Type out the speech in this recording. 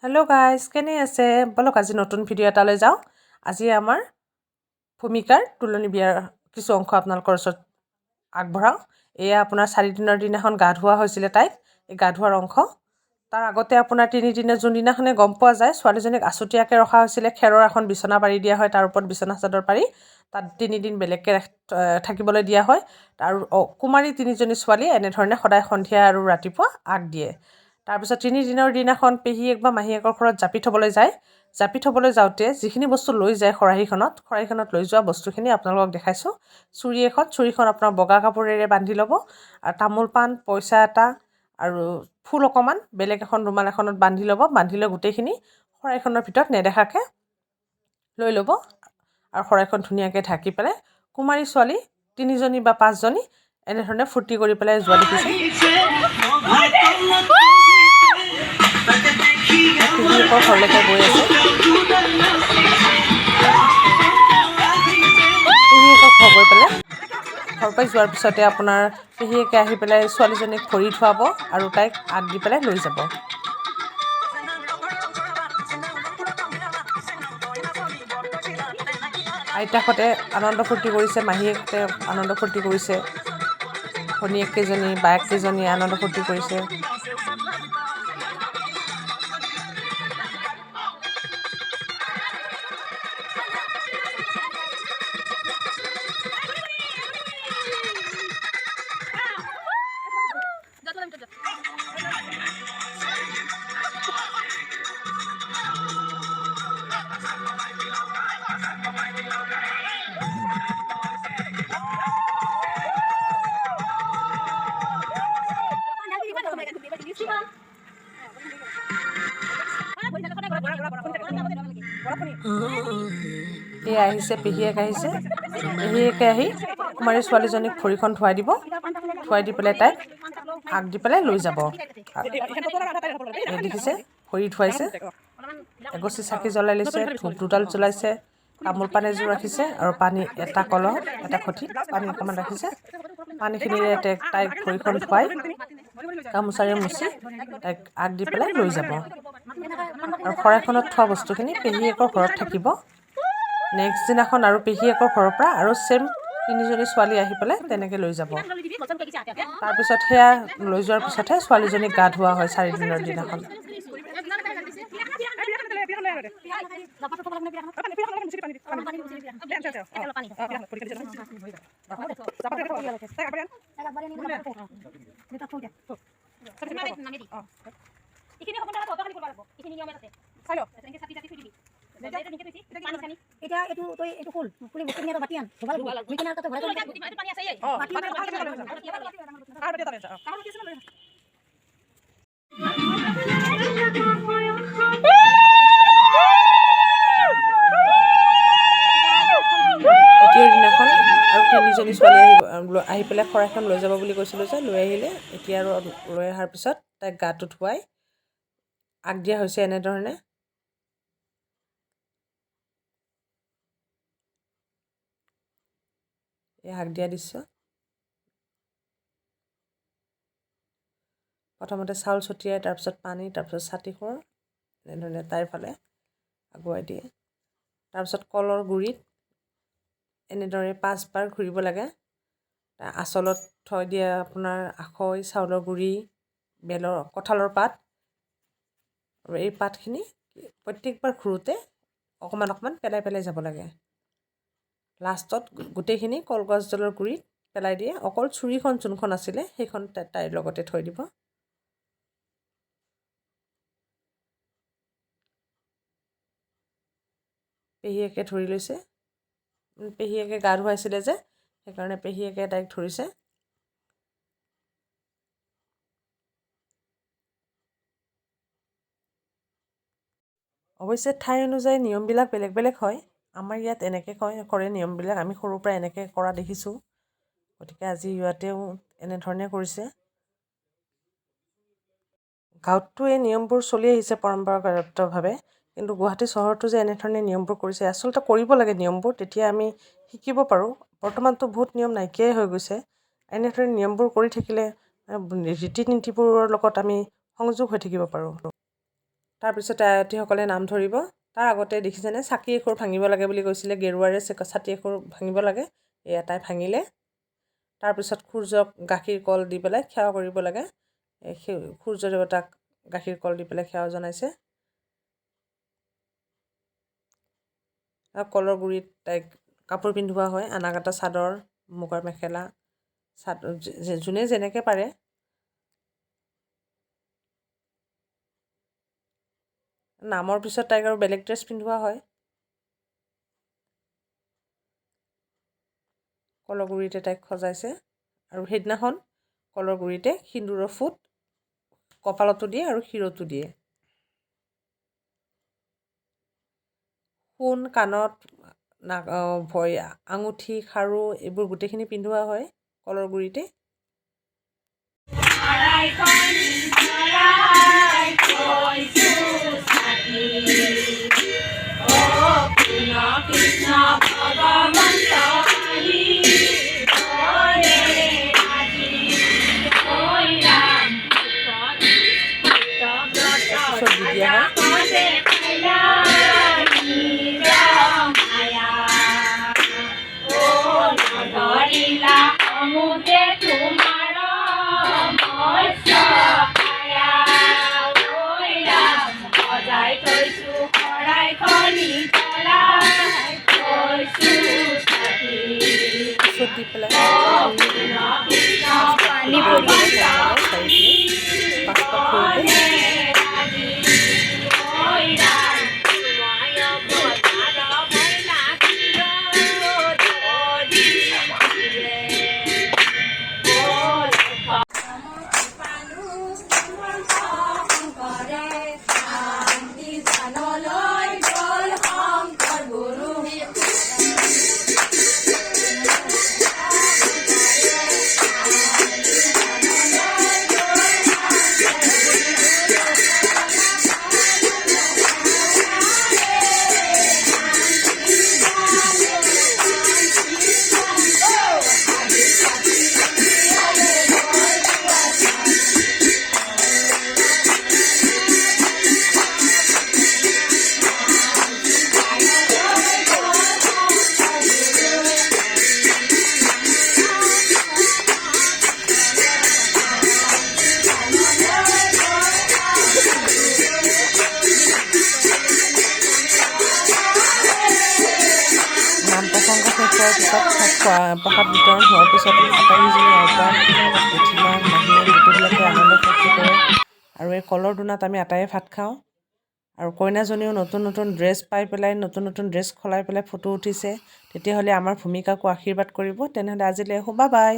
Hello' guys, কেনে আছে? ব'লক, আজি নতুন ভিডিঅ' এটালৈ যাওঁ। আজি আমাৰ ভূমিকাৰ তোলনি বিয়াৰ কিছু অংশ আপোনালোকৰ ওচৰত আগবঢ়াওঁ। এয়া আপোনাৰ 4 দিনৰ দিনাখন গা ধোৱা হৈছিলে তাইক, এই গা ধোৱাৰ অংশ। তাৰ আগতে আপোনাৰ 3 দিনৰ যোনদিনাখনে গম পোৱা যায়, ছোৱালীজনীক আছুতীয়াকৈ ৰখা হৈছিলে। খেৰৰ এখন বিচনা পাৰি দিয়া হয়, তাৰ ওপৰত বিচনা চাদৰ পাৰি তাত 3 দিন বেলেগকৈ থাকিবলৈ দিয়া হয়। আৰু কুমাৰী তিনিজনী ছোৱালীয়ে এনেধৰণে সদায় সন্ধিয়া আৰু ৰাতিপুৱা আগ দিয়ে। তাৰপিছত 3 দিনৰ দিনাখন পেহীয়েক বা মাহীয়েকৰ ঘৰত জাপি থ'বলৈ যায়। জাপি থ'বলৈ যাওঁতে যিখিনি বস্তু লৈ যায় খৰাহীখনত, খৰাহীখনত লৈ যোৱা বস্তুখিনি আপোনালোকক দেখাইছোঁ। চুৰি এখন, চুৰিখন আপোনাৰ বগা কাপোৰেৰে বান্ধি ল'ব আৰু তামোল পাণ, পইচা এটা আৰু ফুল অকণমান বেলেগ এখন ৰুমাল এখনত বান্ধি ল'ব। বান্ধি লৈ গোটেইখিনি শৰাইখনৰ ভিতৰত নেদেখাকৈ লৈ ল'ব আৰু শৰাইখন ধুনীয়াকৈ ঢাকি পেলাই কুমাৰী ছোৱালী তিনিজনী বা পাঁচজনী এনেধৰণে ফূৰ্তি কৰি পেলাই যোৱা দেখিছে। পেহীয়েকৰ ঘৰলৈকে গৈ আছে। পেহীয়েকৰ ঘৰ গৈ পেলাই, ঘৰ পাই যোৱাৰ পিছতে আপোনাৰ পেহীয়েকে আহি পেলাই ছোৱালীজনীক ভৰি ধুৱাব আৰু তাইক আগ দি পেলাই লৈ যাব। আইতাকহঁতে আনন্দ ফূৰ্তি কৰিছে, মাহীয়েকহঁতে আনন্দ ফূৰ্তি কৰিছে, ভনীয়েক কেইজনী, বায়েক কেইজনীয়ে আনন্দ ফূৰ্তি কৰিছে। এয়া আহিছে, পেহীয়েক আহিছে। পেহীয়েকে আহি কুমাৰী ছোৱালীজনীক ভৰিখন ধুৱাই দিব। ধুৱাই দি পেলাই তাইক আগ দি পেলাই লৈ যাব। এই দেখিছে, ভৰি ধুৱাইছে, এগছি চাকি জ্বলাই লৈছে, ধূপ দুডাল জ্বলাইছে, তামোল পাণ এযোৰ ৰাখিছে আৰু পানী এটা কলহ, এটা ঘটিত পানী অকণমান ৰাখিছে। পানীখিনিৰে তাইক ভৰিখন ধুৱাই, গামোচাৰে মুচি তাইক আগ দি পেলাই লৈ যাব। আৰু শৰাইখনত থোৱা বস্তুখিনি পেহীয়েকৰ ঘৰত থাকিব। নেক্সট দিনাখন আৰু পেহীয়েকৰ ঘৰৰ পৰা আৰু ছেম তিনিজনী ছোৱালী আহি পেলাই তেনেকৈ লৈ যাব। তাৰপিছত সেয়া লৈ যোৱাৰ পিছতহে ছোৱালীজনীক গা ধোৱা হয় 4 দিনৰ দিনাখন। এতিয়া এইটো তই এইটো খোল, খুলি বস্তুখিনি এটা বাতি আন, ধুব লাগিব। ধুই কিনে তাতে ভৰাই থৈ দিবি। বাতি। দ্বিতীয় দিনাখন আৰু তিনিজনী ছোৱালী আহি আহি পেলাই শৰাইখন লৈ যাব বুলি কৈছিলোঁ যে, লৈ আহিলে। এতিয়া আৰু লৈ অহাৰ পিছত তাইক গাটো ধুৱাই আগ দিয়া হৈছে এনেধৰণে। এই আগ দিয়া দৃশ্য। প্ৰথমতে চাউল ছটিয়াই, তাৰপিছত পানী, তাৰপিছত ছাতি সৰ এনেধৰণে তাইৰ ফালে আগুৱাই দিয়ে। তাৰপিছত কলৰ গুৰিত এনেদৰে পাঁচবাৰ ঘূৰিব লাগে। আঁচলত থৈ দিয়ে আপোনাৰ আখৈ, চাউলৰ গুড়ি, বেলৰ, কঁঠালৰ পাত আৰু এই পাতখিনি প্ৰত্যেকবাৰ ঘূৰোঁতে অকণমান অকণমান পেলাই পেলাই যাব লাগে। লাষ্টত গোটেইখিনি কলগছডালৰ গুৰিত পেলাই দিয়ে। অকল চুৰিখন যোনখন আছিলে, সেইখন তাইৰ লগতে থৈ দিব। পেহীয়েকে ধৰি লৈছে। পেহীয়েকে গা ধুৱাইছিলে যে, সেইকাৰণে পেহীয়েকে তাইক ধৰিছে। অৱশ্যে ঠাই অনুযায়ী নিয়মবিলাক বেলেগ বেলেগ হয়। আমাৰ ইয়াত এনেকৈ কয়, কৰে নিয়মবিলাক। আমি সৰুৰ পৰা এনেকৈ কৰা দেখিছোঁ। গতিকে আজি ইয়াতেও এনেধৰণে কৰিছে। গাঁৱততো এই নিয়মবোৰ চলি আহিছে পৰম্পৰাগতভাৱে, কিন্তু গুৱাহাটী চহৰতো যে এনেধৰণে নিয়মবোৰ কৰিছে, আচলতে কৰিব লাগে নিয়মবোৰ, তেতিয়া আমি শিকিব পাৰোঁ। বৰ্তমানতো বহুত নিয়ম নাইকিয়াই হৈ গৈছে। এনেধৰণে নিয়মবোৰ কৰি থাকিলে ৰীতি নীতিবোৰৰ লগত আমি সংযোগ হৈ থাকিব পাৰোঁ। তাৰপিছতে আয়তীসকলে নাম ধৰিব। তাৰ আগতে দেখিছেনে চাকি এখোৰ ভাঙিব লাগে বুলি কৈছিলে, গেৰুৱাৰে ছাতি এখোৰ ভাঙিব লাগে। এয়া তাই ভাঙিলে। তাৰপিছত সূৰ্যক গাখীৰ কল দি পেলাই সেৱা কৰিব লাগে। সূৰ্য দেৱতাক গাখীৰ কল দি পেলাই সেৱা জনাইছে। আৰু কলৰ গুৰিত তাইক কাপোৰ পিন্ধোৱা হয়, আনাকাটা চাদৰ, মুগাৰ মেখেলা, চাদৰ, যোনে যেনেকৈ পাৰে। নামৰ পিছত তাইক আৰু বেলেগ ড্ৰেছ পিন্ধোৱা হয়। কলৰ গুৰিতে তাইক সজাইছে। আৰু সেইদিনাখন কলৰ গুৰিতে সিন্দুৰৰ ফুট কপালতো দিয়ে আৰু শিৰতো দিয়ে। সোণ, কাণত, ভৰি আঙুঠি, খাৰু এইবোৰ গোটেইখিনি পিন্ধোৱা হয় কলৰ গুৰিতে। পিছত দি দিয়া হয়। পিছত দি পেলাই পানী পৰি পাঁচ পাক ঘূৰিব। নাম প্ৰসংগ শেষ হোৱাৰ পিছত খোৱা প্ৰসাদ বিতৰণ হোৱাৰ পিছত আটাইকেইজনী আইতা, জেঠীমা, মাহীয়ে গোটেইবিলাকে আনন্দ ফূৰ্তি কৰে। আৰু এই কলৰ দোনাত আমি আটাইয়ে ভাত খাওঁ। আৰু কইনাজনীও নতুন নতুন ড্ৰেছ পাই পেলাই, নতুন নতুন ড্ৰেছ সলাই পেলাই ফটো উঠিছে। তেতিয়াহ'লে আমাৰ ভূমিকাকো আশীৰ্বাদ কৰিব। তেনেহ'লে আজিলৈ আহোঁ, বাই বাই।